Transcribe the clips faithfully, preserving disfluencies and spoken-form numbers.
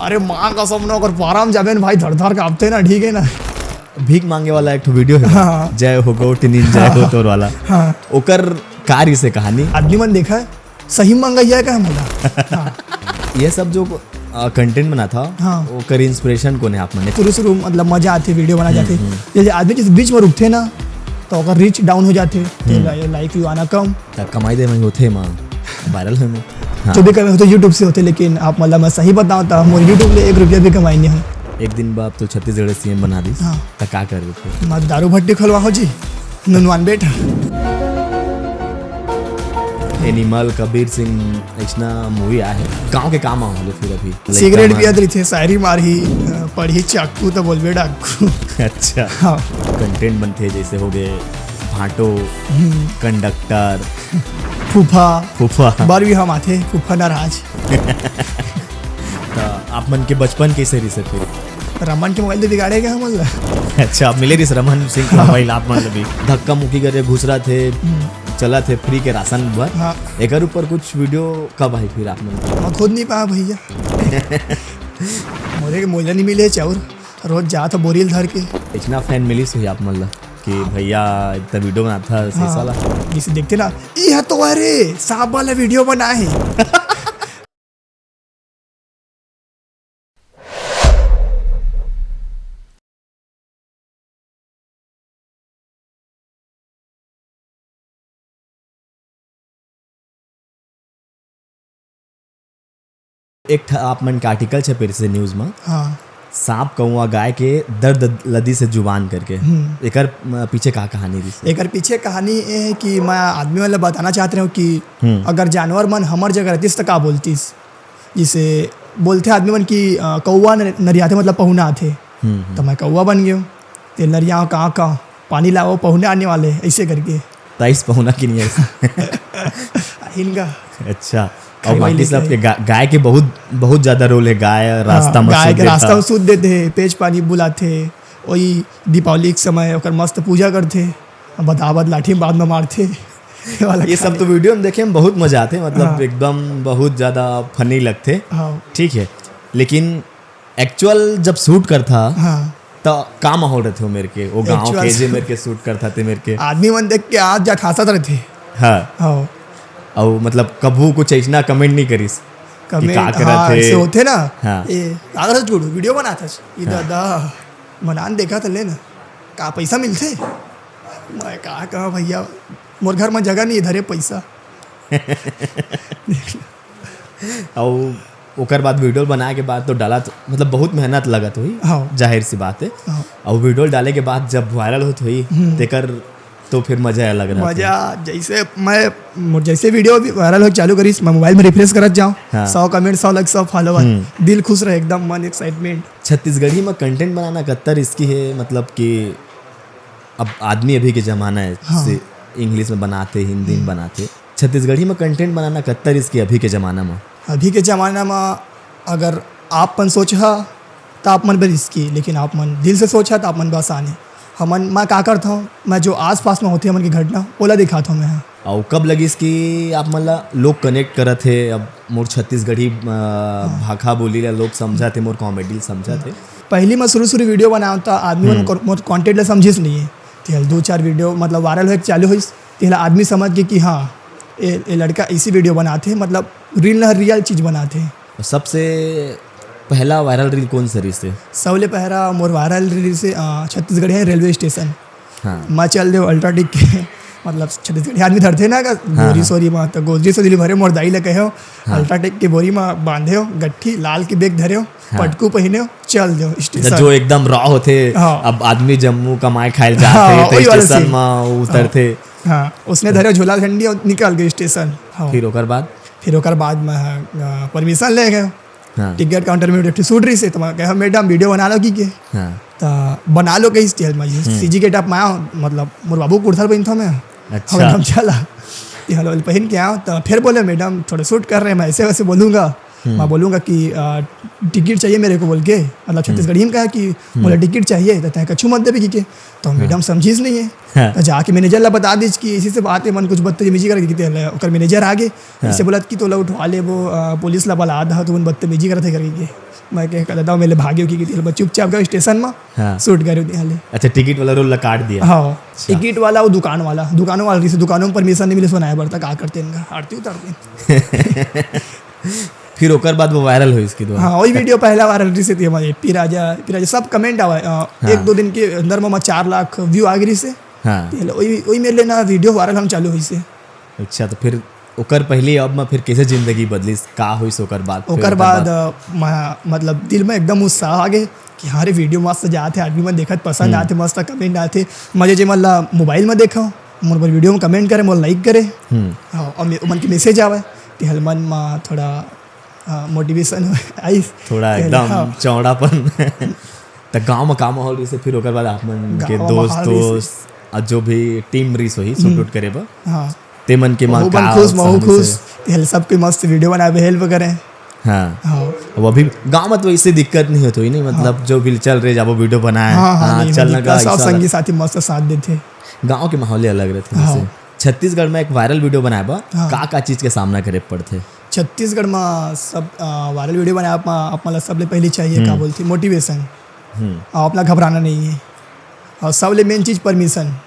अरे माँ कसम ना, ओकर पारा म जाबे न भाई, थर थर कांपथे ना, ठीक है ना। भीख मांगे वाला एक ठो वीडियो है, हाँ। जय हो गो टिनिन, जय हो तोर वाला। हाँ। ओकर का रिहिसे कहानी? आदमी मन देखा है, सही मंगैया का हमला। हाँ। ये सब जो कंटेंट बनाथे, हाँ। ओकर इंस्पिरेशन कोन है आप मन? शुरू शुरू मतलब मजा आथे, वीडियो बना जाथे। हम्म। जैसे आदमी जिस बीच में रुकथे ना, तो ओकर रीच डाउन हो जाथे, तो हम्म। लाइक व्यू आना कम। त कमाई दे में होथे, माँ वायरल होए में। हाँ। जो भी कमाई होथे YouTube से होथे, लेकिन आप मतलब मैं सही बताऊँ तो मोर YouTube ले एक रुपया भी कमाई नहीं हो। एक दिन बाद तो छत्तीसगढ़ सीएम बना दिस, हाँ। त का कर देथे? मैं दारू भट्टी खोलवा हो जी, नुनवान बेटा। एनिमल, कबीर सिंह, अइसना मूवी आए हे। गाँव के का माहौल हे फिर अभी? Like, सिगरेट गाँव पियत रहिथे, शायरी मारही, अ, पड़ही चाकू त बोलबे डाकू। अच्छा। हाँ। कंटेंट बनथे जैसे हो गए भांटो, हम्म। कंडक्टर, फूफा। फूफा। बर भी हम आथे, फूफा नाराज। त आप मन के बचपन कैसे रहिसे फिर? रमन के मोबाइल तो बिगाड़े गए हमन ला। अच्छा, आप मिले रहिस रमन सिंह के मोबाइल आप मन ला भी? धक्का मुक्की करे, घुसरा थे, हम्म। चला थे फ्री के राशन बर। हाँ। एकर ऊपर कुछ वीडियो कब आई फिर आप मन? मैं खुद नहीं पाया भैया। मोरे के मोला नहीं मिले चाउर, रोज जात बोरी ल धर के। इतना फैन मिलिस होही आप मन ला कि भैया इतना वीडियो बनाथा, हाँ। शीशा ला। जिसे देखते ना, "ये तो अरे सांप वाला वीडियो बनाए हैं।" एक ठा आप मन के आर्टिकल छपे रहिसे न्यूज म, हाँ। सांप कौआ गाय के दर्द लदी से जुबान करके। हम्म। एकर, अ, पीछे का कहानी रहिसे? एकर पीछे कहानी ये है कि मैं आदमी मन ला बताना चाहत रहे हूँ कि हम्म। अगर जानवर मन हमर जगह रहतिस त का बोलतिस? जैसे बोलथे आदमी मन कि, अ, कौआ न-, नरियाथे मतलब पहुना आथे। हम्म, हम्म। त मैं कौआ बन गेंव। ते नरियाव का, का, पानी लाओ, पहुना आने वाले, ऐसे करके। ताइस पहुना कि नहीं आइस? आहिन का। अच्छा। खाए और वाले बाकी सब लेके के गा-, गाय के बहुत, बहुत ज्यादा रोल है। गाय हाँ, रास्ता में गाय सूत के देता। रास्ता में सूत देथे, पेज पानी बुलाथे, वही दीपावली के समय ओकर मस्त पूजा करथे, बतावत लाठी बाद में मारथे। ये वाला ये सब खाने। तो वीडियो में देखे में बहुत मजा आथे, मतलब हाँ। एकदम बहुत ज्यादा फनी लगथे। हाँ। ठीक है, लेकिन एक्चुअल जब शूट करथा, हाँ। त का माहौल रहिथे ओ मेर के, ओ गाँव के actual जे मेर के शूट करथा ते मेर के? आदमी मन देख के आज जात हंसत रहिथे। हाँ। हाँ। अउ मतलब कभू कुछ अइसना कमेंट नहीं करिस कि कमेंट, का करत हाँ, हे? ऐसे होथे ना, हाँ। "ए, का करत हस गुडू? वीडियो बनात हस?" "ई हाँ। दादा, मनान देखत ले ना, का पैसा मिलथे?" मैं का कहा भैया, मोर घर में जगह नहीं धरे पैसा। अउ ओकर बाद वीडियो बनाए के बाद तो डाला तो, मतलब, बहुत मेहनत लगत होही, हाँ। जाहिर सी बात है। हाँ। अउ वीडियो डाले के बाद जब वायरल होत होही, हम्म। तेकर तो फिर मजा अलग रहत होही। मजा, जैसे मैं, मोर जैसे वीडियो भी वायरल हो चालू करिस, मैं मोबाइल में रिफ्रेश करत जाऊँ, हाँ। सौ कमेंट, सौ लाइक, सौ फॉलोअर, हम्म। दिल खुश रहे एकदम, मन एक्साइटमेंट। छत्तीसगढ़ी में कंटेंट बनाना कत्ता रिस्की है, मतलब कि अब आदमी अभी के जमाना है, हाँ। से इंग्लिश में बनाथे, हिंदी में हम्म। बनाथे। छत्तीसगढ़ी में कंटेंट बनाना कत्ता रिस्की अभी के जमाना में? अभी के जमाना में अगर आप मन सोचहा, त आप मन बर रिस्की, लेकिन आप मन दिल से सोचहा, त आप मन बर आसान है। हमन, मैं का करत हूँ, मैं जो आसपास में होथे हमन के घटना, ओला दिखात हूँ मैं ह। अउ कब लगिस कि आप मन ला लोग कनेक्ट करत हे? अब मोर छत्तीसगढ़ी, अ, हाँ। भाखा बोली ला लोग समझत हे, मोर कॉमेडी ल समझत हे। पहली मैं शुरू-शुरू वीडियो बनावत, त आदमी मन हम्म। को-, मोर कंटेंट ला समझिस नहीं हे। तेला दो चार वीडियो मतलब वायरल होए के चालू होइस, तेला आदमी समझ गे कि हाँ, ए, ए लड़का ऐसी वीडियो बनाथे, मतलब रील न रियल चीज बनाथे। सबसे पहला वायरल रील कौन सा रहिस हे? सबले पहला मोर वायरल रील से, अ, छत्तीसगढ़िया रेलवे स्टेशन। हाँ। मैं चल देव अल्ट्राटेक के, मतलब छत्तीसगढ़ी आदमी धरथे ना का, हाँ, बोरी हाँ। सोरी मा, त गोजरी सोजरी भरे मोर दाई ल कहेव, हाँ। अल्ट्राटेक के बोरी मा बांधेव, गट्ठी लाल के बैग धरेव, हाँ। पटकू पहिनेव, चल देव अच्छा, स्टेशन। जो एकदम रॉ होथे, हाँ। अब आदमी जम्मू कमाए खाए ल जाथे, हाँ, त वही वाला स्टेशन scene। मा उतरथे। हाँ, हाँ, उसने धरेव झोला झंडी अउ निकल गेव स्टेशन। हाँ। फिर ओकर बाद? फिर ओकर बाद मैं, अ, परमिशन ले गेव। हाँ। टिकट काउंटर में एक ठो शूट रहिस हे, त मैं कहा, "मैडम, वीडियो बना लो की के?" हाँ। त बना लो कहिस, तेल में हम्म। सीजी गेटअप में आयो, मतलब, मोर बाबू कुर्ता पहिनथों मैं। अच्छा। हम एकदम चला। तेल ओल पहिन के आयो, त फिर बोले, "मैडम, थोड़ा शूट कर रहे हैं, मैं ऐसे वैसे बोलूँगा।" मैं बोलूँगा कि, "अ, टिकट चाहिए मेरे को," बोल के, मतलब छत्तीसगढ़ी में कहा कि "मोला टिकट चाहिए," तो तय कछु मत देबे कि के। तो मैडम समझिस नहीं है। हाँ। तो जाके मैनेजर ला बता दीस कि इसी से बात है, मन कुछ बदतमीजी करके किते ले। ओकर मैनेजर आगे, हाँ। इसे बोलत कि "तोला उठवा लेबो, अ, पुलिस ला बला दहा, तुमन बदतमीजी करत है," करके के। मैं कहे, "दादा, मैं ले भागे हो कि किते ले?" चुपचाप गए स्टेशन में, हाँ। शूट करे दिया ले। अच्छा, टिकट वाला रोल ला काट दिया। हाँ, अच्छा। टिकट वाला, वो दुकान वाला, दुकानों वाला, जैसे दुकानों में परमिशन नहीं मिले, सुनाया पड़ता, का करते इनका, आरती उतारते। फिर ओकर बाद वो वायरल होइस कि तो। हाँ, वही वीडियो पहला वायरल रहिस थी हमारे, "पी राजा, पी राजा", सब कमेंट आवा है। अ, हाँ। एक दो दिन के अंदर में चार लाख व्यू आ गई से। हाँ। ते ले, वही, वही मेरे लिए ना वीडियो वायरल हम चालू होइस से। अच्छा, तो फिर ओकर पहली अब में फिर कैसे जिंदगी बदलिस? का होइस ओकर बाद? फिर ओकर ओकर बाद, बाद? अ, मा-, मतलब दिल में एकदम उत्साह आ गए कि हाँ रे, वीडियो मस्त जात है, आदमी मन देखत पसंद हम्म। आते, मस्त कमेंट आते। मजे जे मन ला मोबाइल में देखो, मोर बर वीडियो में कमेंट करे, मोर लाइक करे। हम्म। हाँ, और मे-, मन के मैसेज आवे कि हलमन में थोड़ा, अ, मोटिवेशन आइस। थोड़ा कि एकदम हाँ। चौड़ापन। त गाँव में का माहौल रहिस, फिर ओकर बाद आप मन के गाँव में दोस्त, माहौल रहिस। दोस्त, और जो भी टीम रहिस होही, शूट हम्म। वूट करे बर। हाँ। ते मन के मा महू मन का खुश, महू उत्साह खुश। रहिस? ते हल सबके मस्त वीडियो बनाए बर हेल्प करें। हाँ। हाँ। अब अभी गाँव में तो इससे दिक्कत नहीं होती, नहीं? मतलब, हाँ। जो भी चल रहे, जाबो वीडियो बनाए। हाँ, हाँ, हाँ, नहीं, चल नहीं, ना गा, सब ऐसा संगी लग- साथी मस्त साथ देते। गाँव के माहौल ही अलग रहते हाँ। जैसे। छत्तीसगढ़ में एक वायरल वीडियो बनाए बर हाँ। का, का चीज के सामना करे पड़थे? छत्तीसगढ़ में सब, अ, वायरल वीडियो बनाए आप, आप मतलब सबले पहले चाहिए, का हम्म। बोलते, मोटिवेशन। हम्म। और अपना घबराना नहीं है। और सबले मेन चीज परमिशन।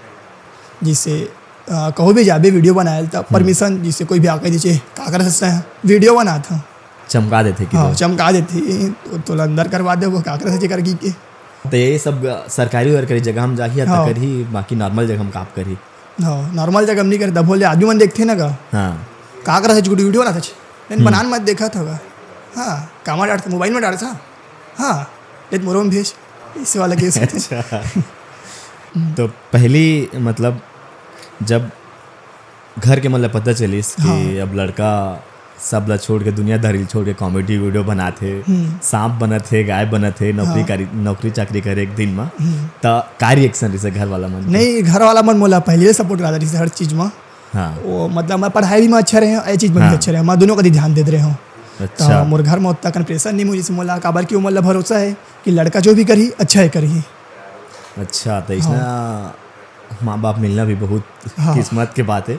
जिससे, अ, कहूँ भी जाबे वीडियो बनाए, तब हम्म। परमिशन, जिससे कोई भी आके दीजिए, "का कर सकता है? वीडियो बना था।" चमका देथे कि हाँ, तो। चमका देथे, "तो, तो अंदर करवा दे, वो का कर सकते कर की के।" तो ये सब सरकारी वरकारी जगह हम जाही, या हाँ। तो करही, बाकी नॉर्मल जगह हम काम करही। हाँ, नॉर्मल जगह हम नहीं करे, तब बोले आदमी मन देखते ना का। हाँ। "का कर सकते, वीडियो बना था?" नहीं, हम्म। बनान मत देखा था का। हाँ, कामा डालता, मोबाइल में डालता। हाँ, ले तो मोरो में भेज, इसे वाला केस होथे। अच्छा। तो पहली, मतलब, जब घर के मन ल पता चलिस कि हाँ। अब लड़का सब ल छोड़ के, दुनियादारी ल छोड़ के कॉमेडी वीडियो बनात हे, हम्म। सांप बनत हे, गाय बनत हे, नौकरी हाँ। कारी-, नौकरी चाकरी करे एक दिन म, हम्म। त का रिएक्शन रहिस घर वाला मन के? नहीं, घर वाला मन मोला पहले सपोर्ट करत रहिस हर चीज म। हाँ। वो, मतलब, मैं पढ़ाई भी में अच्छा रहे हूँ, ये चीज में भी हाँ। अच्छा रहे हूँ, मैं दोनों का ध्यान देते रहे हूँ। अच्छा। तो मोर घर में उतना कन प्रेशर नहीं मुझे से मोला, काबर कि वो मोला भरोसा है कि लड़का जो भी करही, अच्छा ही करही। अच्छा, तो इसना हाँ। माँ बाप मिलना भी बहुत हाँ। किस्मत के बात है।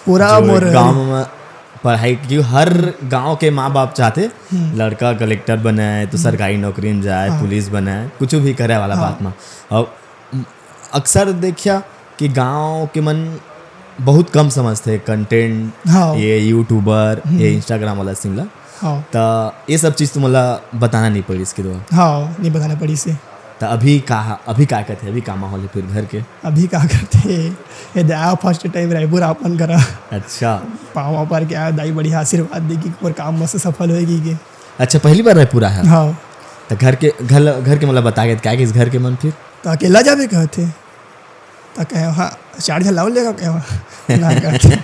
पूरा जो मोर गाँव में पढ़ाई, क्यों हर गाँव के माँ बाप चाहते हम्म। लड़का कलेक्टर बनाए, तो हम्म। सरकारी नौकरी में जाए, हाँ। पुलिस बनाए, कुछ भी करे वाला हाँ। बात में। और अक्सर देखिया कि गाँव के मन बहुत कम समझते कंटेंट, हाँ। ये यूट्यूबर, हम्म। ये Instagram वाला सीन ला। हाँ। त ये सब चीज तो मोला बताना नहीं पड़िस कि तो। हाँ, नहीं बताना पड़िस हे। त अभी का, अभी का कहते, अभी का माहौल है फिर घर के? अभी का कहते, ये दया फर्स्ट टाइम रायपुर आपन करा। अच्छा। पाँव पर क्या दाई बढ़िया आशीर्वाद दे कि मोर काम मस्त सफल होएगी के। अच्छा, पहली बार रायपुर आया? हाँ। त घर के, घर, घर के मतलब बता के, क्या कि इस घर के मन फिर? त अकेला जाबे कहते। त कहे, "हाँ, चार झन लाओ लेगा," कहे, "हाँ।" ना कहते।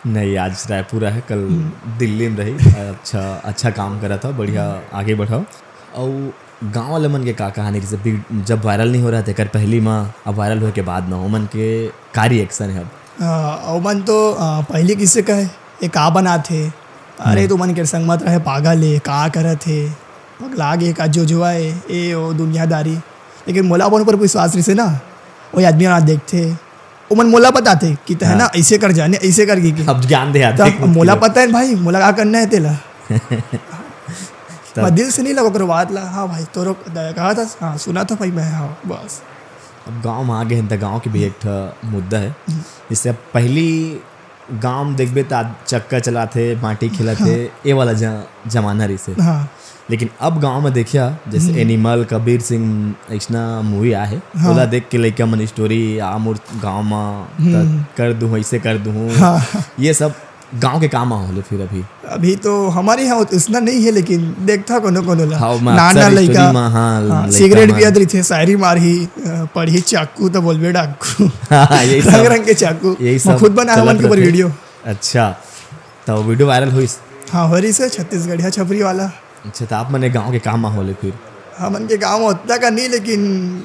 नहीं, आज रायपुर है, कल हम्म। दिल्ली में रही। अच्छा, अच्छा काम करा था, बढ़िया हम्म। आगे बढ़ाओ। और गाँव वाले मन के का कहानी, जैसे भी जब वायरल नहीं हो रहा था, कर पहली माँ, अब वायरल होए के बाद में, ओमन के का रिएक्शन है अब? अ, ओमन तो, अ, पहली किससे कहे, "ये का बनात हे? अरे, हम्म। तुमन के संगत रहे, पागल हे, का करत हे? पगला गे का, जोजवा हे, ए ओ दुनियादारी।" लेकिन मोला अपन ऊपर विश्वास रहिसे ना, वही आदमी मन देखथे, ओमन मोला बताथे कि तैं हाँ। ना ऐसे कर जाने, ऐसे कर गे के। अब ज्ञान दे आते त खुद मोला के। पता है भाई, मोला का करना है तेला। तब मैं दिल से नहीं लगा ओकर बात ला, "हाँ भाई, तोरो कहा था, हाँ, सुना था भाई मैं, हाँ, बस।" अब गाँव में आ गए हैं, त गाँव के भी एक ठा मुद्दा है। हम्म। जैसे अब पहली गाँव में देखबे त चक्का चलाथे, माटी खेलथे, हाँ। ये वाला ज-, जमाना रहिसे। हाँ। लेकिन अब गाँव में देखिया, जैसे हम्म। एनिमल, कबीर सिंह, ऐसना मूवी आ है, हाँ। ओला देख के लइका मन स्टोरी, "आ मोर गाँव में, त हम्म। कर दूँ, ऐसे कर दूँ।" हाँ। ये सब गाँव के का माहौल है फिर अभी? अभी तो हमारे यहाँ उतना नहीं है, लेकिन देखता कोनो कोनो ला। हाँ, मैं नान अक्सर नान लइका, स्टोरी में, हाँ, हाँ, लइका सिगरेट मन। पियत रहिथे, शायरी मारही, अ, पढ़ही चाकू त बोलबे डाकू। हाँ, यही सब, रंग रंग के चाकू। यही मैं सब खुद बनाया चलत मन के ऊपर रहथे। वीडियो। अच्छा, त वीडियो वायरल होइस? हाँ, हो रहिसे, छत्तीसगढ़िया छपरी वाला। अच्छा, त आप मन के गाँव के का माहौल है फिर? हमन के गाँव में उतना का नहीं, लेकिन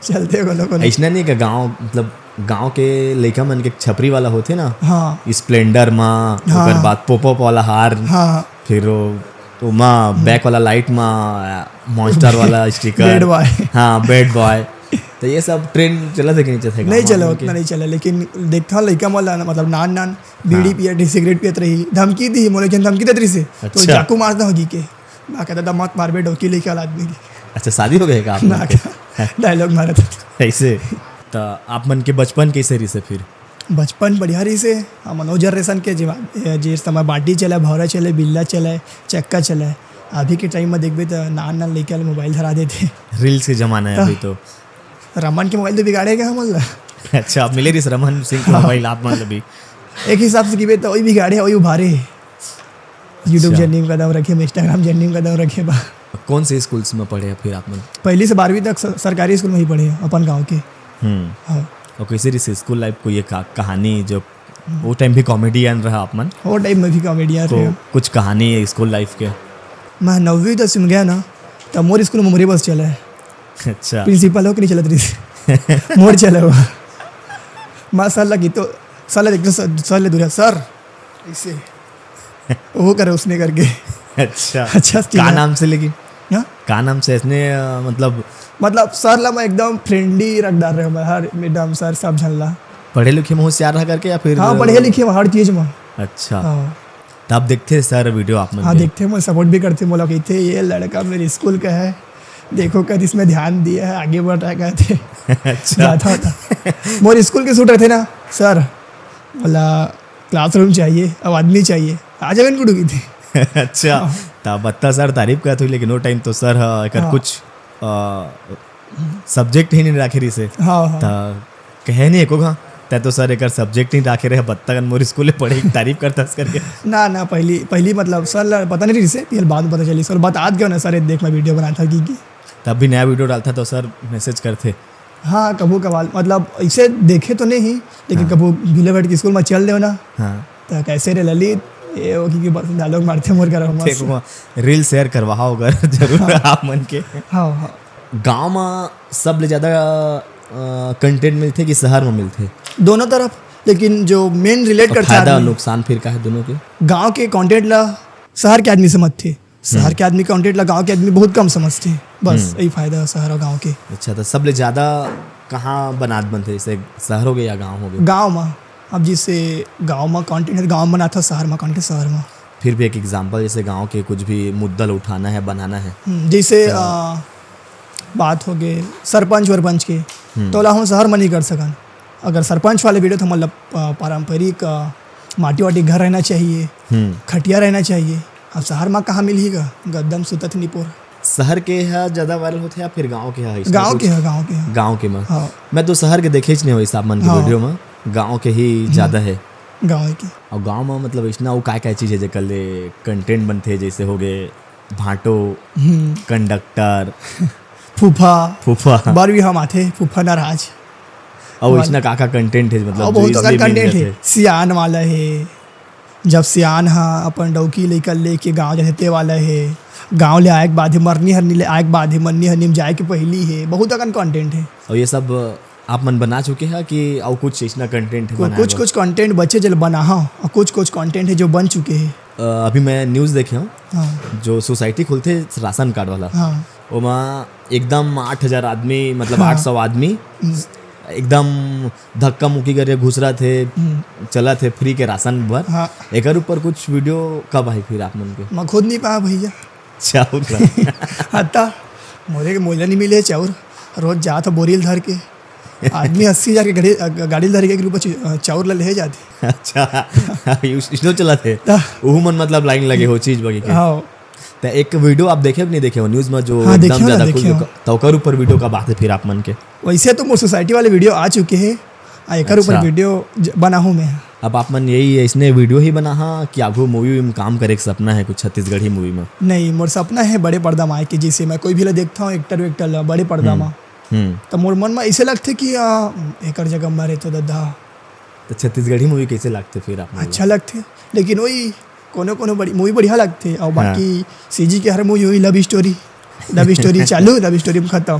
चलथे कोनो कोनो। ऐसना नहीं का गाँव, मतलब, गांव के लइका मन के छपरी वाला होथे ना, हाँ। स्प्लेंडर मा, हाँ। ओकर बाद पोपो वाला हार, हाँ। फिर ओ, ओमा बैक वाला लाइट मा मॉन्स्टर वाला स्टिकर। Bad boy। हाँ, बैड बॉय। तो ये सब ट्रेंड चलत हे कि नहीं चलत हे नहीं गाँव चला, में उतना नहीं चला, लेकिन देखता लइका मन ला ना, मतलब नान नान बीड़ी पियत रही, सिगरेट पियत रही, धमकी दी मोला, लेकिन धमकी देत रही से तो अच्छा। चाकू मार दो जी के। मैं कहता था, "मत मारबे, डौकी लेके वाला आदमी के।" अच्छा, शादी हो गए का आप ना लोग के? क्या, डायलॉग मारा था। ऐसे तो आप मन के बचपन कैसे रही से फिर? बचपन बढ़िया रही से। हमन ओ जनरेशन के, जे, जे समय बाटी चले, भौरा चले, बिल्ला चले, चक्का चले। अभी के टाइम में देखबे तो नान नान लइका मोबाइल धरा देथे। रील्स के जमाना है अभी तो। रमन के मोबाइल तो बिगाड़े गए हमन ला। अच्छा, आप मिले रही रमन सिंह के मोबाइल आप मन ला भी? एक हिसाब से गिबे तो वही बिगाड़े, वही उभारे। यूट्यूब अच्छा। जर्नी में कदम रखे, इंस्टाग्राम जर्नी में कदम रखे बा। कौन से स्कूल्स में पढ़े हैं फिर आप मन? पहली से बारहवीं तक स-, सरकारी स्कूल में ही पढ़े, अपन गाँव के। हम्म। हाँ। और कैसे रही स्कूल लाइफ को ये का, कहानी जो वो टाइम भी कॉमेडियन रहा आप मन? वो टाइम में भी कॉमेडियन तो रहे। कुछ कहानी है स्कूल लाइफ के? मैं नौवीं दसवीं में गया ना, तब मोर स्कूल में मोरे बस चला है। अच्छा। प्रिंसिपल हो कि नहीं चलत रही? मोर चला हुआ। मैं सर लगी तो सर ले देखते, सर, सर ले दूर है, "सर।" ऐसे। वो करे उसने करके। अच्छा। अच्छा, ठीक का है। नाम से लेकिन? हाँ? का नाम से इसने, अ, मतलब? मतलब सर ला मैं एकदम फ्रेंडली रखदार रहे मैं, हर मैडम सर सब झन ला। पढ़े लिखे में होशियार रहा करके या फिर? हाँ, पढ़े लिखे में हर चीज में। अच्छा। हाँ। तब देखते सर वीडियो आप मन हाँ, के? देखते हैं, मोर सपोर्ट भी करते, मोला कहते, "ये लड़का मेरे स्कूल का है, देखो कर इसमें ध्यान दिया है, आगे बढ़ रहा है," कहते। अच्छा। जाता होता। मोर स्कूल के शूट रहते ना, "सर," बोला, "क्लासरूम चाहिए, अब आदमी चाहिए, आ जावे गुडू की थी।" अच्छा। त बत्ता सर तारीफ करत हुई, लेकिन वो टाइम तो सर ह एकर हाँ। कुछ सब्जेक्ट ही नहीं रखे रही से। हाँ, हाँ। त कहे नहीं एको घा, तै तो सर एकर सब्जेक्ट नहीं रखे रहे, बत्ता कन मोर स्कूल में पढ़े, तारीफ करता हस करके। ना, ना, पहली, पहली मतलब सर ला पता नहीं रही से, फिर बाद में पता चली। सर बता गया ना, "सर, ये देख मैं वीडियो बनाता की, की।" तब भी नया वीडियो डालता तो सर मैसेज करते। हाँ, कभू कभाल, मतलब ऐसे देखे तो नहीं, लेकिन हाँ। कभू भीले बैठ के स्कूल में चल देव ना, हाँ। तो कैसे रे ललित, ये वो की, की बस डायलॉग मारते मोर घर में। ठीक हुआ, रील शेयर करवाओ अगर जरूर आप मन के। हाँ, हाँ। गांव में सबले ज्यादा कंटेंट मिलथे कि शहर में मिलथे? दोनों तरफ, लेकिन जो मेन रिलेट तो करथे फायदा आदमी, नुकसान फिर का है दोनों के? गांव के कंटेंट ला शहर के आदमी समझथे, शहर के आदमी कंटेंट ला गांव के आदमी बहुत कम समझथे। बस हम्म। यही फायदा है शहर और गांव के। अच्छा, तो सबले ज्यादा कहाँ बनात बनथे, जैसे शहर हो गए या गांव हो गए? गांव में, अब जैसे गांव में कंटेंट है, गांव में बनाथा, शहर में कंटेंट, शहर में। फिर भी एक एग्जांपल, जैसे गांव के कुछ भी मुद्दा ला उठाना है, बनाना है। हम्म, जैसे आ, बात हो गए सरपंच वरपंच के, हम्म। तो ओला हम शहर में नहीं कर सकन। अगर सरपंच वाले वीडियो तो मतलब आ, पारंपरिक आ, माटी वाटी घर रहना चाहिए, हम्म। खटिया रहना चाहिए। अब शहर में कहाँ मिलही गा, गद्दम सुतत निपोर। शहर के है ज्यादा वायरल होथे या फिर गांव के है? इसमें गांव कुछ के है, गांव के है। गांव के में? हाँ। मैं तो शहर के देखे ही नहीं हो हिसाब मन के हाँ। वीडियो में, गांव के ही ज्यादा है। गांव के। और गांव में मतलब इसना वो काय काय चीज है जेकर ले कंटेंट बनथे, जैसे हो गए भांटो, हम्म। कंडक्टर, फूफा। फूफा। बार भी हम आथे, फूफा नाराज। और वाल- इसना का का कंटेंट है, मतलब और जो बहुत इसलिए अकन मिल कंटेंट जाथे? है। सियान वाला है, जब सियान हा अपन डौकी लेकर लेके गांव जाथे ते वाला है, गांव ले आए के बाद ही मरनी हरनी ले आए के बाद ही मरनी हरनी में जाए के पहली है, बहुत अकन कंटेंट है। और ये सब आप मन बना चुके हैं कि और कुछ इसना कंटेंट है को- बनाए कुछ बर? कुछ कंटेंट बचे जल बना हा, और कुछ कुछ कंटेंट है जो बन चुके हैं। अ, अभी मैं न्यूज देखे हूँ, हाँ। जो सोसाइटी खुलथे राशन कार्ड वाला, हाँ। ओमा एकदम आठ हजार आदमी, मतलब हाँ। आठ सौ आदमी हम्म। एकदम धक्का मुक्की करे घुसरा थे, हम्म। चला थे फ्री के राशन बर। हाँ। एकर ऊपर कुछ वीडियो कब आई फिर आप मन के? मैं खुद नहीं पाया भैया। अच्छा, उतना। हत्ता मोरे के मोला नहीं मिले चाउर, रोज जात हो बोरी ल धर के। आदमी अस्सी हजार के गाड़ी, गाड़ी ल धर के एक रुपया चि-, चाउर ला ले जाते। अच्छा, इस- इसनो चला थे। ता। उहू मन मतलब लाइन लगे हो चीज बगे के। हाँ। तो एक वीडियो आप देखे हो कि नहीं देखे हो न्यूज में, जो हाँ, एकदम देखे हो ना, ज्यादा देखे कुछ हो। तो ओकर ऊपर वीडियो का बात है फिर आप मन के? वैसे तो मोर सोसाइटी वाले वीडियो आ चुके हैं, आ, एकर ऊपर अच्छा। वीडियो ज-, बनाहूँ मैं। अब आप मन यही इसने वीडियो ही बना हा कि आगू मूवी में काम करे के सपना है कुछ छत्तीसगढ़ी मूवी में? नहीं, मोर सपना है बड़े पर्दा में आए के, जैसे मैं कोई भी ला देखता हूँ एक्टर वेक्टर ला बड़े पर्दा में, हम्म। तो मोर मन में ऐसे लगथे कि आ, एकर जगह मरे तो दद्दा। तो छत्तीसगढ़ी मूवी कैसे लगथे फिर आप मन ला? अच्छा लगथे, लेकिन वही कोनो कोनो बड़ी मूवी बढ़िया लगथे, और हाँ। बाकी सीजी के हर मूवी हुई लव स्टोरी, लव स्टोरी चालू, लव स्टोरी में खत्म।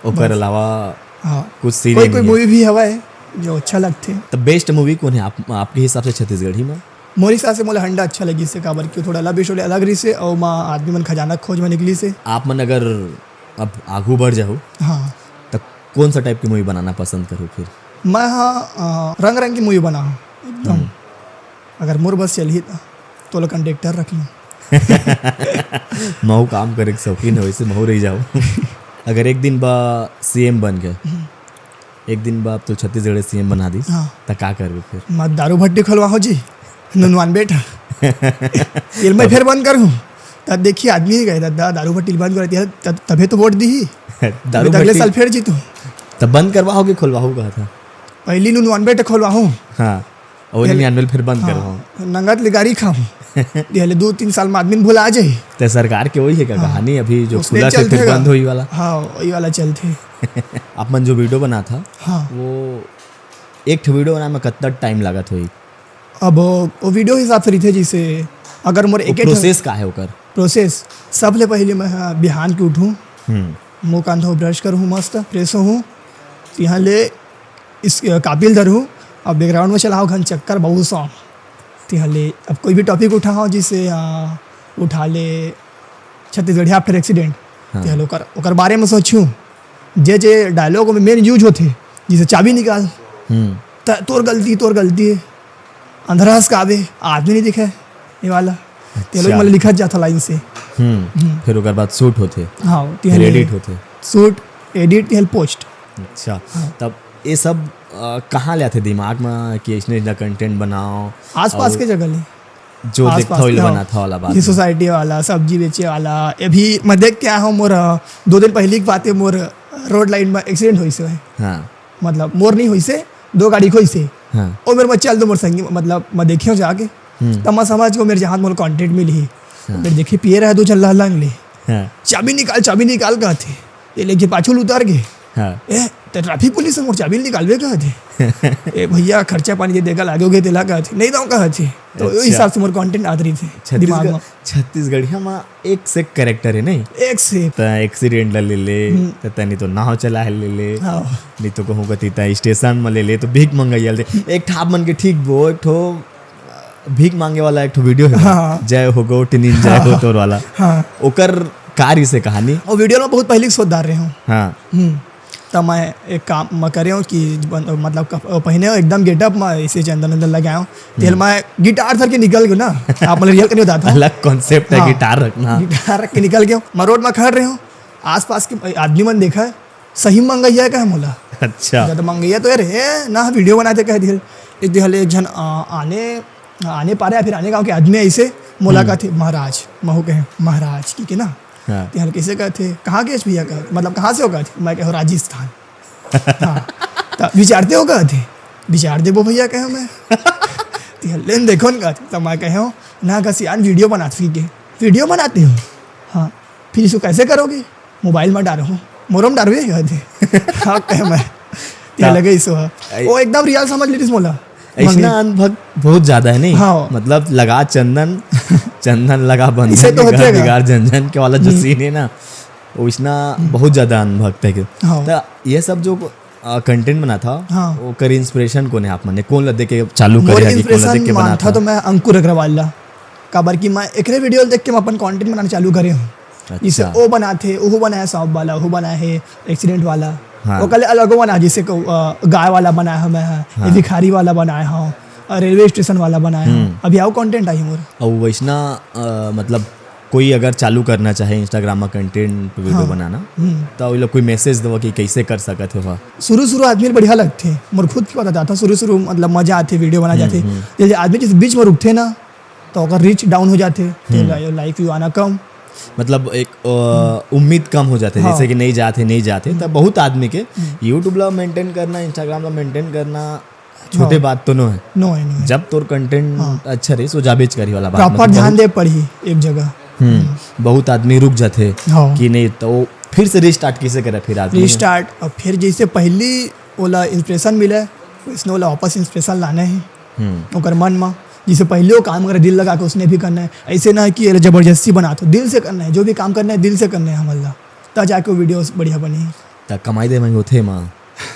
ओकर बस। अलावा हाँ। कुछ सीन कोई ही कोई नहीं है। मूवी भी हवा है, जो अच्छा लगथे। त बेस्ट मूवी कोन हे आप, आपके हिसाब से छत्तीसगढ़ी में? मोर हिसाब से मोला हंडा अच्छा लगिस हे, काबर कि थोड़ा लव स्टोरी अलग रहिस हे, अउ ओमा आदमी मन खजाना खोज में निकलिस हे। आप मन अगर अब आगू बढ़ जाहू, हाँ। त कौन सा टाइप की मूवी बनाना पसंद करू फिर? मैं, हाँ, अ, रंग रंग की मूवी बनाहूँ एकदम। हम्म। अगर मोर बस चलही त तोला कंडक्टर रख लूँ। महू काम करे के शौकीन हे, वैसे महू रह जाओ। अगर एक दिन बा सीएम बन गए, हम्म। एक दिन बा तो छत्तीसगढ़ सीएम बना दिस, हाँ। त का करबे फिर? मैं दारू भट्टी खोलवाहूँ जी, नूनवान बेटा। ये मैं फिर बंद करूँ, तब देखिए आदमी ही कहे, "दादा, दारू भट्टी बंद कर दिया, तब, तभे तो वोट दी ही।" दारू अभी तो अगले भट्टी साल फिर जीतू। तब बंद करवाहू कि खोलवाहू कहा था? पहली नूनवान बेटा खोलवाहूँ। हाँ। और पहले निन्यानवे फिर बंद हाँ, करवाओ। नंगत ले गाड़ी खाऊं। दिहले दो तीन साल में आदमी भुला जाही। ते सरकार के वही है का हाँ। कहानी, अभी जो उसने खुला से चलथे फिर का? बंद होई वाला? हाँ, वही वाला चलथे। आप मन जो वीडियो बना था, हाँ। वो एक ठो वीडियो बनाए में कितना टाइम लागत होई? अब वो वीडियो हिसाब से रहिथे, जैसे अगर मोर वो एक, एक ठो प्रोसेस का है ओकर? प्रोसेस, सबले पहले मैं, हाँ, बिहान के उठूँ, हम्म। मुंह कान धो, ब्रश करूँ, मस्त फ्रेश होहूँ, तिहाँ ले इस, अ, कापिल धरहूँ, अब बैकग्राउंड में चलाओ घन चक्कर बहुत सॉन्ग। तिहाँ ले अब कोई भी टॉपिक उठाओ, जैसे, अ, उठा ले छत्तीसगढ़िया after accident, हाँ। तिहाँ ले ओकर, ओकर बारे में सोचूँ, जे, जे डायलॉग में मेन यूज होथे, जैसे चाबी निकाल, हम्म। त-, तोर गलती, तोर गलती है, अंधरा हस का आवे, आदमी नहीं दिखे, ये वाला। ते लोग अच्छा। मतलब लिखत जाता लाइन से। हम्म, हम्म। फिर ओकर बाद शूट होथे। हाँ, ते फिर हले एडिट होथे। शूट, एडिट, ते हले पोस्ट। अच्छा, हाँ। तब ये सब, अ, कहाँ ले आथे दिमाग में कि इसने इतना कंटेंट बनाओ? आसपास और के जगह ले। जो आसपास देखता हो, के, हाँ। बनाता वाला बात ये है। सोसाइटी वाला, सब्जी बेचे वाला, अभी मैं देख के आया हूँ, मोर, अ, दो दिन पहले की बात है, मोर रोड लाइन में एक्सीडेंट होइस हे। हाँ। मतलब, मोर नहीं होइस हे, दो गाड़ी के होइस हे। हाँ। ओ मेर में चल दो मोर संगी, मतलब, मैं देखे हूँ जाके। हम्म। तब मैं समझ गो मेर जहाँ मोर कंटेंट मिलही। हाँ। मेर देखे पिए रहे दो झन लहलंग ले। हाँ। "चाबी निकाल, चाबी निकाल," कहथे। ये लेके पाछू ले उतर गे। हाँ। "ए, ते ट्रैफिक पुलिस हे, मोर चाबी निकालबे," कहथे। "ए भैया, खर्चा पानी के देखा लागे होगे तेला," कहथे। "नहीं दो," कहथे। तो अच्छा। हिसाब से मोर कंटेंट आत रहिथे दिमाग छत्तीसगढ़-, में। छत्तीसगढ़िया में एक से एक कैरेक्टर है, नहीं? एक से एक। त एक्सीडेंट ला ले ले, हम्म। त तनी तो नाव चलाए ले ले, हाँ। नहीं तो कहूँ कती त स्टेशन में ले ले, तो भीख मंगैया ले। एक ठाप मन के ठीक वो, एक ठो भीख मांगे वाला एक ठो वीडियो है, हाँ। "जय हो गोटिनिन, जय हो हाँ। तोर" वाला। हाँ। ओकर का रहिसे कहानी? वो वीडियो में बहुत पहले के सोचदार रहे हूँ। हाँ। हम्म। त मैं एक काम मैं करे हूँ कि बन-, मतलब कप-, पहिने हूँ एकदम गेटअप में, ऐसे चंदन वंदन लगाए हूँ। तेल हम्म। मैं गिटार धर के निकल गयो ना, आप मन रियल के नहीं बताता हूँ। अलग कॉन्सेप्ट है हाँ। गिटार रखना। गिटार रख के निकल गयो। मैं रोड में खड़ रहे हूँ, आसपास के आदमी मन देखा है, सही मंगैया का है मोला। अच्छा। जब मंगैया तो यार है ना, वीडियो बनाते कह दिए। एक दिन हले एक झन, आ, आने, आने पारे या फिर आने गाँव के आदमी ऐसे मोला हम्म। कहथे, "महाराज," महू कहे, "महाराज," कि के ना। हाँ। ते हले कैसे कहथे, "कहाँ के हस भैया?" कहे, मतलब, "कहाँ से हो?" कहथे, मैं कहे, "राजस्थान।" हाँ। त विचारते हो कहथे, "विचार देबो भैया," कहे मैं। ते हले देखो न कहथे, त मैं कहे, "ना कसियान वीडियो बनात फिर के।" "वीडियो बनाते हो?" "हाँ।" "फिर इसको कैसे करोगे?" "मोबाइल में डारो हो।" "मोरो में डारबे?" कहथे। हाँ, कहे मैं। ते हाँ। लगे इसो है। आई- वो एकदम रियल समझ लेतिस मोला। ऐसना मंगे। अनुभव बहुत ज्यादा है, नहीं? हाँ। मतलब, लगा चंदन, चंदन लगा बंधन इसे तो के होते घर हैं। बिगाड़ झंझन के वाला जो हम्म। सीन है ना, वो इसना हम्म। बहुत ज्यादा अनुभव है के। हाँ। तो ये सब जो, अ, कंटेंट बनाता, हाँ। ओकर इंस्पिरेशन कौन है आप मने? कौन ला देख के चालू मोर करे है कि कौन ला देख के इंस्पिरेशन बनाता? मानता तो मैं अंकुर अग्रवाल ला। काबर कि मैं एकरे वीडियो देख के मैं अपन कंटेंट बनाना चालू करे हूँ। अच्छा। जैसे ओ बनाथे, ओहू बनाए सांप वाला, ओहू बनाए है एक्सीडेंट वाला। हाँ। ओकर ले अलगो बना, जैसे को, अ, गाय वाला बनाए हूँ मैं, हाँ। भिखारी वाला बनाए हूँ, अ, रेलवे स्टेशन वाला बनाए हूँ। हम्म। अभी आओ कंटेंट आई मोर। अउ वैसना, अ, मतलब कोई अगर चालू करना चाहे Instagram में कंटेंट वीडियो हाँ। बनाना, हम्म। तो ओला कोई मैसेज दो कि कैसे कर सकत हो? शुरू-शुरू आदमी बढ़िया लगथे, मोर खुद के बताता था, शुरू-शुरू मतलब मजा आथे, वीडियो बना हम्म, जाथे। हम्म। जैसे आदमी जिस बीच में रुकथे ना, तो ओकर रीच डाउन हो जाथे, तो हम्म। ला-, लाइक व्यू आना कम। मतलब एक, अ, हम्म। उम्मीद कम हो जाथे, हाँ। जैसे कि नहीं जाथे, नहीं जाथे, हम्म। तब बहुत आदमी के हम्म। YouTube ला मेंटेन करना, Instagram ला मेंटेन करना, छोटे हाँ। बात तो नो है। नो है, नो है। जब तोर कंटेंट हाँ। अच्छा रही, सो जाबेच करी वाला बात, प्रॉपर मतलब ध्यान बहुत दे पड़ही एक जगह। हम्म, हम्म। बहुत आदमी रुक जाथे हाँ। कि नहीं, तो वो फिर से रीस्टार्ट कैसे करे फिर आदमी? रीस्टार्ट, और फिर जैसे पहली ओला इंस्पिरेशन मिले, वैसने ओला वापस इंस्पिरेशन लाना है। हम्म। ओकर मन म, जैसे पहले वो काम करे, दिल लगा के उसने भी करना है। ऐसे ना है कि ये जबरदस्ती बना, तो दिल से करना है, जो भी काम करना है, दिल से करना है हमन ला, तब जाके वो वीडियोस बढ़िया बनही। त कमाई दे में होथे मा,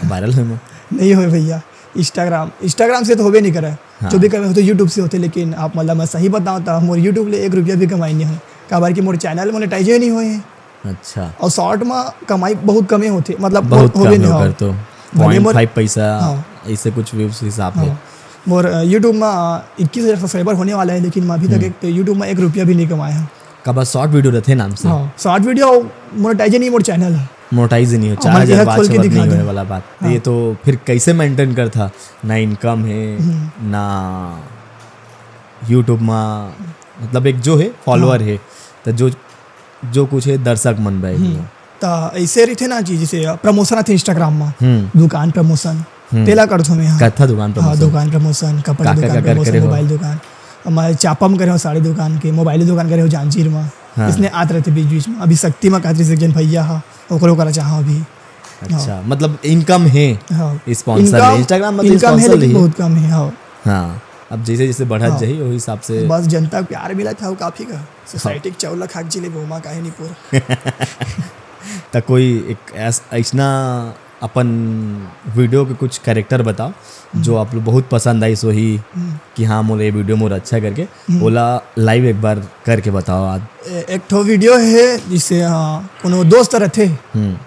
वायरल होए मा। नहीं होए भैया, Instagram, Instagram से तो होबे नहीं करे। हाँ। जो भी कमाई होथे YouTube से होथे, लेकिन आप मतलब मैं सही बताऊँ तो मोर YouTube ले एक रुपया भी कमाई नहीं होय, काबर कि मोर channel monetize ही नहीं होय हे। अच्छा। और short में कमाई बहुत कमे होथे, मतलब बहुत होबे कम नहीं हे होय। ओकर तो भले मोर पॉइंट फ़ाइव पैसा, हाँ। ऐसे कुछ views हिसाब हे। हाँ। मोर, अ, YouTube में, अ, इक्कीस हज़ार subscriber होने वाला हे, लेकिन मैं अभी तक हम्म। एक YouTube में एक रुपया भी नहीं कमाया हूँ। काबर short video रथे नाम से। हाँ, short video monetize नहीं मोर channel हे। Monetize नहीं हो, हाँ, चार हज़ार, ये खोल के पाँच हज़ार दिखा नहीं दो। होने वाला बात। हाँ। ये तो फिर कैसे maintain करथा? ना income हे, हम्म। ना YouTube में, मतलब एक जो हे follower हाँ। हे, तो जो, जो कुछ हे दर्शक मन भाई हम्म। वो। तो ऐसे रहिथे ना जी, जैसे promotion आथे Instagram में, हम्म। दुकान promotion, हम्म। तेला करथों मैं, हाँ। कत्था दुकान हाँ, promotion? दुकान promotion, कपड़ा काकर, दुकान काकर promotion, करे हो? Mobile दुकान। मैं चापा में करे हो, साड़ी दुकान के, mobile दुकान करे हो, जांजगीर में। हाँ। इसने आत रहिथे बीच-बीच में। अभी शक्ति में कहत रहिस एक जन भैया हा, ओकरो करा चाहा अभी। अच्छा, हाँ। मतलब income हे हाँ। Sponsor income, ले। Instagram में तो income हे, sponsor लेकिन ले। बहुत कम हे, हाँ। हाँ, अब जैसे-जैसे बढ़त हाँ। जाही, वही हिसाब से। बस जनता के प्यार मिलत हे, वो काफी का। Society हाँ। के चाउर ला खा के जी लेबे, ओमा काहे नहीं पूरा। त कोई एक ऐस-, ऐसना अपन video के कुछ character बताओ, हम्म। जो आप लोग बहुत पसंद आइस होही हम्म। कि हाँ, मोला ये video मोर अच्छा करके, हम्म। ओला live एक बार करके बताओ आज। ए-, एक ठो video हे, जिसे, हाँ, कोनो दोस्त रथे, हम्म।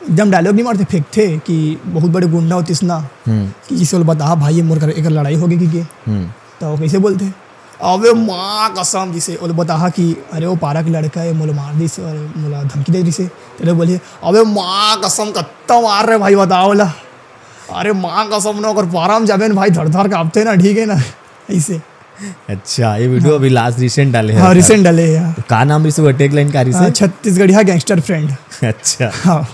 एकदम dialogue नहीं मारथे, फेंकथे कि बहुत बड़े गुंडा होतिस ना, हम्म। कि जिसे ओला बताहा, "भाई, ये मोर कर, एकर लड़ाई हो गई कि के?" हम्म। तो वो कैसे बोलथे? "अबे माँ कसम," जिसे ओला बताहा कि, "अरे, वो पारा के लड़का हे, मोला मार दिस और मोला धमकी दे दिस हे।" तो ले बोले, "अबे माँ कसम, कत्ता मार रहे भाई, बताओ ला। अरे माँ कसम ना, अगर पारा में जाबे ना भाई, धर-धर कांपथे ना, ठीक हे ना?" ऐसे। अच्छा, ये video हाँ। अभी last recent डाले हे हाँ, ओकर। Recent डाले हे, हाँ। तो का नाम रहिस ओकर, tagline का रहिस हाँ, हे? छत्तीसगढ़िया gangster friend। अच्छा। हाँ।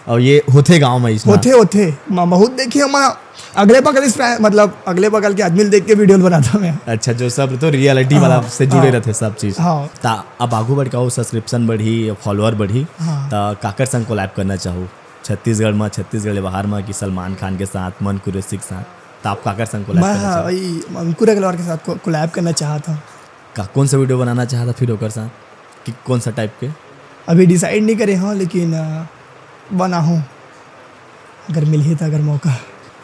और ये होथे गाँव में इसना? होथे, होथे। मैं बहुत देखे, मैं अगले बगल इस पे, मतलब, अगले बगल के आदमी देख के video बनाता मैं। अच्छा, जो सब तो reality वाला हाँ, से जुड़े हाँ। रहिथे सब चीज। हाँ। त अब आगू बढ़ के वो subscription बढ़ही, follower बढ़ही, हाँ। त काकर संग collab करना चाहू? छत्तीसगढ़ में, छत्तीसगढ़ ले बाहर में, कि सलमान खान के साथ, मन कुरैशी के साथ, त आप काकर संग collab मैं, करना हाँ, चाहू? वही अंकुर अग्रवाल के साथ को-, collab करना चाहत हूँ। का, कौन सा video बनाना चाहत हा फिर ओकर साथ, कि कौन सा type के? अभी decide नहीं करे हूँ, लेकिन, अ, बनाहूँ, अगर मिलही त अगर मौका।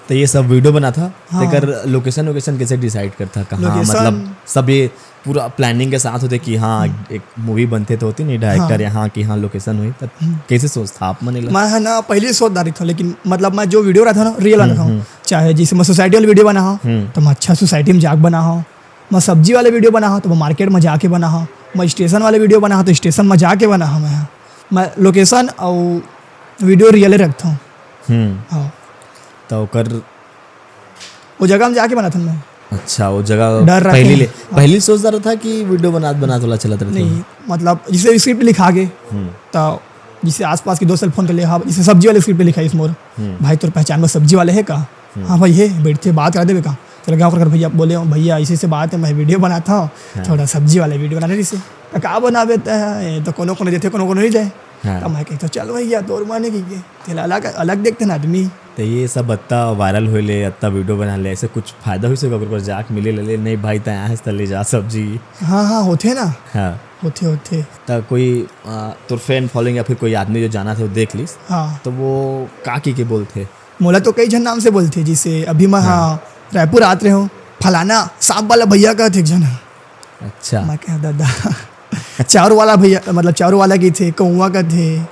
त ये सब video बनाथा, हाँ। तेकर location वोकेशन कैसे decide करथा? कहाँ, location मतलब, सब ये पूरा planning के साथ होथे कि हाँ, हम्म। एक movie बनथे त होथे नहीं, director हाँ। यहाँ कि हाँ, location होही, त हम्म। कैसे सोचथा आप मन एला? मैं, है ना, पहले सोच डारित हूँ, लेकिन, मतलब, मैं जो video रहिथे ना, real हम्म, रहिथे, हम्म। चाहे जैसे मैं society वाला video बनाहूँ, हम्म। त मैं अच्छा society में जाके बनाहूँ, मैं सब्जी वाले video बनाहूँ, त मैं market में जाके बनाहूँ, मैं station वाले video बनाहूँ, त station में जाके बनाहूँ मैं। मैं location अउ video real रखता हूँ। हम्म। हाँ। त ओकर वो जगह में जाके बनाथन मैं। अच्छा, वो जगह डर रखे पहली हैं। ले, हाँ। पहली सोच रहा था कि video बनात, बनात वाला चलत रहता नहीं, है। मतलब, जैसे script लिखा के, हम्म। तो जैसे आसपास के दोस्त ल फोन कर ले, "हाँ, जैसे सब्जी वाले script लिखा है इस मोर, हम्म। भाई, तोर पहचान में सब्जी वाले है का?" हम्म। "हाँ भाई, है, बैठते बात कर देबे का?" चले गाँव कर भैया बोले, "भैया, ऐसे, ऐसे बात है, मैं video बनाता हूँ, हाँ। थोड़ा सब्जी वाला video बनाना है इसे।" "तो का बनाबे त, ये तो कोनो, कोनो देथे, कोनो, कोनो नहीं दे।" हाँ। तो मैं कहता, "चल भैया, तोर माने की के।" तेला अलग, अलग देखते ना आदमी। तो ये सब अत्ता viral होए ले, अत्ता video बना ले, ऐसे कुछ फायदा होइस हे ओकर ऊपर जाके मिले ले, "नहीं भाई, तैं आहे त ले जा सब्जी।" हाँ, हाँ, होथे ना। हाँ। होथे, होथे। त कोई, आ, तोर fan following या फिर कोई आदमी जो जानथे वो देख लिस, हाँ। तो वो का कहिके बोलथे? मोला तो कई झन नाम से बोलथे, जैसे अभी मैं हाँ। हाँ, रायपुर आत रहे हूँ, "फलाना सांप वाला भैया" कहथे एक झन। अच्छा। मैं कहा, "दादा।" चाउर वाला भैया, मतलब, चाउर वाला कहिथे, कौआ कहिथे,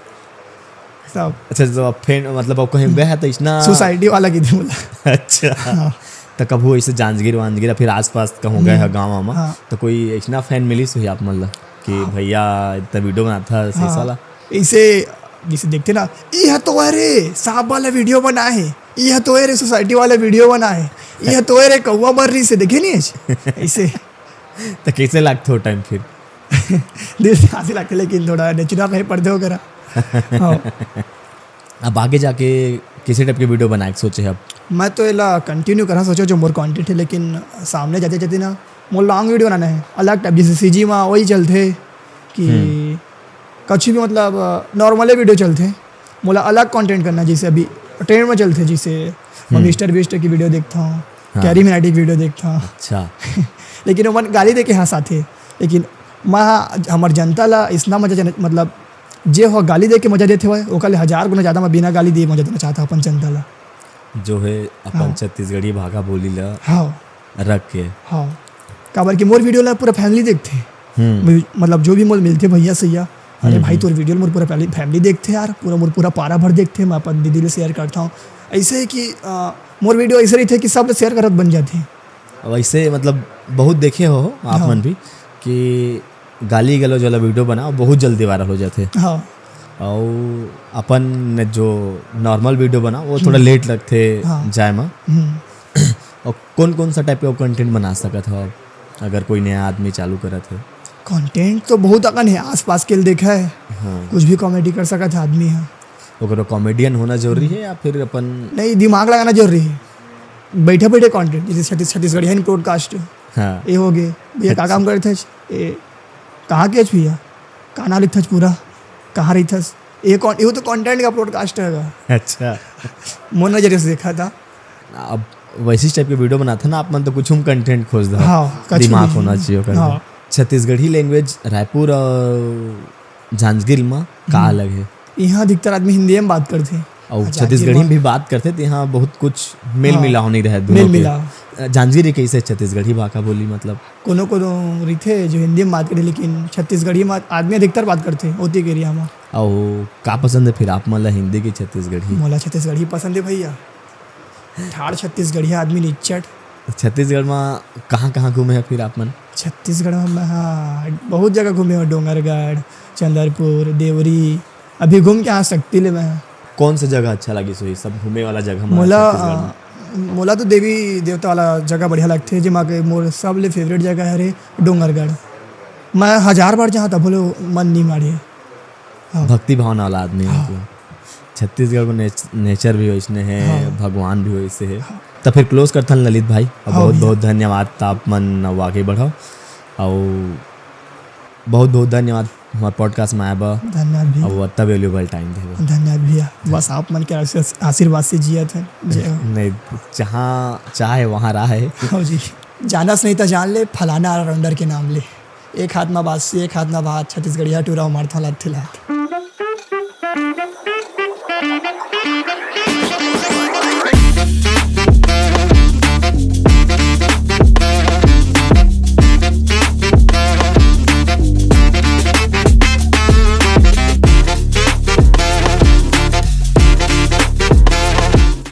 सब। अच्छा, तो अब fan, मतलब, अब कहीं गए हैं तो इसना society वाला कहिथे बोला। अच्छा। हाँ। तो कभू ऐसे जांजगीर वांजगीर या फिर आसपास कहूँ गए हम्म। हैं गाँव में, हाँ। तो कोई इसना fan मिलिस होही आप मन ला कि हाँ। भैया इतना video बनाथा, ऐसे हाँ। वाला? ऐसे, जैसे देखथे ना, "ये तो अरे सांप वाला video बनाए हे, ये तो अरे society वाला video बनाए हे, ये तो अरे कौआ मर रहिस हे, देखे नहीं आज?" ऐसे। त कैसे लागथे वो time फिर? दिल से हंसी लागथे, लेकिन थोड़ा natural रहे पर्दे वगैरह। हाँ। अब आगे जाके किसी type के video बनाए के सोचे हे अब? मैं तो एला continue करना सोचे जो मोर content है, लेकिन सामने जाते जाते ना मोर long video बनाना है, अलग type, जैसे CG में वही चलथे कि हम्म। कछु भी, मतलब, normal video चलथे, मोला अलग content करना, जैसे अभी trend में चलथे, जैसे मैं हम्म। Mister Beast की video देखता हूँ, हाँ। Carry Minati की video देखता हूँ। अच्छा। लेकिन ओमन गाली देके हंसाथे, लेकिन मैं, हमर जनता ला इसना मजा जन-, मतलब, जे हो गाली देके मजा देथे होय, ओकर ले हजार गुना ज्यादा मैं बिना गाली दिए मजा देना चाहता हूँ अपन जनता ला। जो है अपन हाँ। छत्तीसगढ़ी भाखा बोली ला हाँ। रख के। हाँ, काबर कि मोर वीडियो ला पूरा फैमिली देखथे। हम्म। मतलब जो भी मोर मिलथे भैया सैया, "अरे भाई, तोर वीडियो मोर पूरा फैमिली देखथे यार, पूरा मोर पूरा पारा भर देखथे, मैं अपन दीदी ले शेयर करता हूँ।" ऐसे है कि अ, मोर वीडियो ऐसे रहिथे कि सब शेयर करत बन जाथे। वैसे मतलब बहुत देखे हो आप हाँ। मन भी कि गाली गलौज वाला वीडियो बनाओ, बहुत जल्दी वायरल हो जाथे। हाँ। और अपन जो नॉर्मल वीडियो बनाओ, वो थोड़ा लेट लगथे हाँ। जाए में। हम्म। और कौन कौन सा टाइप के कंटेंट बना सकत हो आप, अगर कोई नया आदमी चालू करत है? कंटेंट तो बहुत अकन है, आसपास के देखा है, हाँ। कुछ भी कॉमेडी कर सकत है आदमी है। ओकरो कॉमेडियन होना जरूरी है या फिर अपन? नहीं, दिमाग लगाना जरूरी है। बैठे बैठे कंटेंट, जैसे छत्तीस छत्तीसगढ़िया पॉडकास्ट, हाँ। ये हो गए। "भैया का काम करत हस? ए, कहाँ के हस भैया? का नाम लिखथस पूरा? कहाँ रहिथस?" ये कौन, ये तो कंटेंट का पॉडकास्ट है। अच्छा। मोर नजरिया से देखा था। अब वैसी टाइप के वीडियो बनाते ना आप मन, तो कुछ हम कंटेंट खोज दो। हाँ, कछु दिमाग भी। होना चाहिए ओकर। हाँ। छत्तीसगढ़ी लैंग्वेज रायपुर और जांजगीर में का अलग है? यहाँ अधिकतर आदमी हिंदी में बात करथे। और अच्छा, छत्तीसगढ़ी ये में भी बात करथे, तो यहाँ बहुत कुछ मेल हाँ। मिलाव नहीं रहे दोनों मेल के। मिलाव। जांजगीर कैसे छत्तीसगढ़ी भाखा बोली, मतलब? कोनो कोनो रहिथे जो हिंदी में बात करथे, लेकिन छत्तीसगढ़ी में आदमी अधिकतर बात करथे ओती के एरिया में। और का पसंद है फिर आप मन ला, हिंदी की छत्तीसगढ़ी? मोला छत्तीसगढ़ी पसंद है भैया, ठाड़ छत्तीसगढ़िया आदमी निच्चट। छत्तीसगढ़ में कहाँ कहाँ घूमे हैं फिर आप मन? छत्तीसगढ़ में मैं, हाँ, बहुत जगह घूमे हूँ, डोंगरगढ़, चंदरपुर, देवरी, अभी घूम के आ सकती ले मैं। कौन सा जगह अच्छा लगिस होही सब घूमे वाला जगह में मोला छत्तीसगढ़ में? मोला तो देवी देवता वाला जगह बढ़िया लगथे, जेमा के मोर सबले फेवरेट जगह हरे डोंगरगढ़। मैं हजार बार जहाँ तभो ले मन नहीं मारे। हाँ। भक्ति भावना वाला आदमी है हाँ। तू। छत्तीसगढ़ में नेच-, नेचर भी वैसने है, हाँ। भगवान भी वैसे है। तो फिर क्लोज करथन ललित भाई, और हाँ बहुत भैया। बहुत धन्यवाद, आप मन आगे बढ़ो, और बहुत बहुत धन्यवाद हमारे पॉडकास्ट में आए बा। धन्यवाद भैया। और इतना वैल्यूबल टाइम दे बा। धन्यवाद भैया, बस आप मन के आशीर्वाद, आशीर्वाद से जियत है। जय हो। नहीं, जहाँ चाहे वहाँ रहा है। हाँ जी, जानस नहीं तो जान ले फलाना ऑलराउंडर के नाम ले। एक हाथ में बांसुरी, एक हाथ में भात, छत्तीसगढ़िया टूरा मारता लात लात।